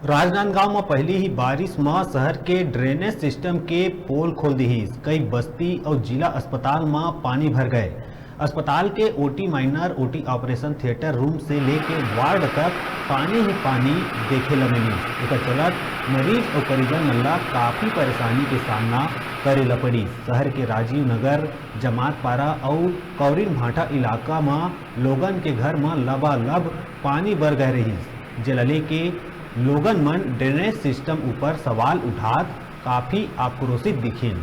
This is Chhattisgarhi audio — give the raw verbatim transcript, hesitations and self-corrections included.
राजनांदगांव म पहिली ही बारिश म शहर के ड्रेनेज सिस्टम के पोल खोल दिहिस। कई बस्ती अउ जिला अस्पताल म पानी भर गए। अस्पताल के OT minor, OT operation theatre room से लेके वार्ड तक पानी ही पानी देखे ल मिलिस। एकर चलत मरीज अउ परिजन मन ल काफी परेशानी के सामना करे ल पड़िस। शहर के राजीव नगर, जमातपारा अउ कौरिन भाटा इलाका म लोगन के घर म लबालब पानी भर गए रहिस, जेला लेके लोगन मन ड्रेनेज सिस्टम ऊपर सवाल उठात काफी आक्रोशित दिखिन।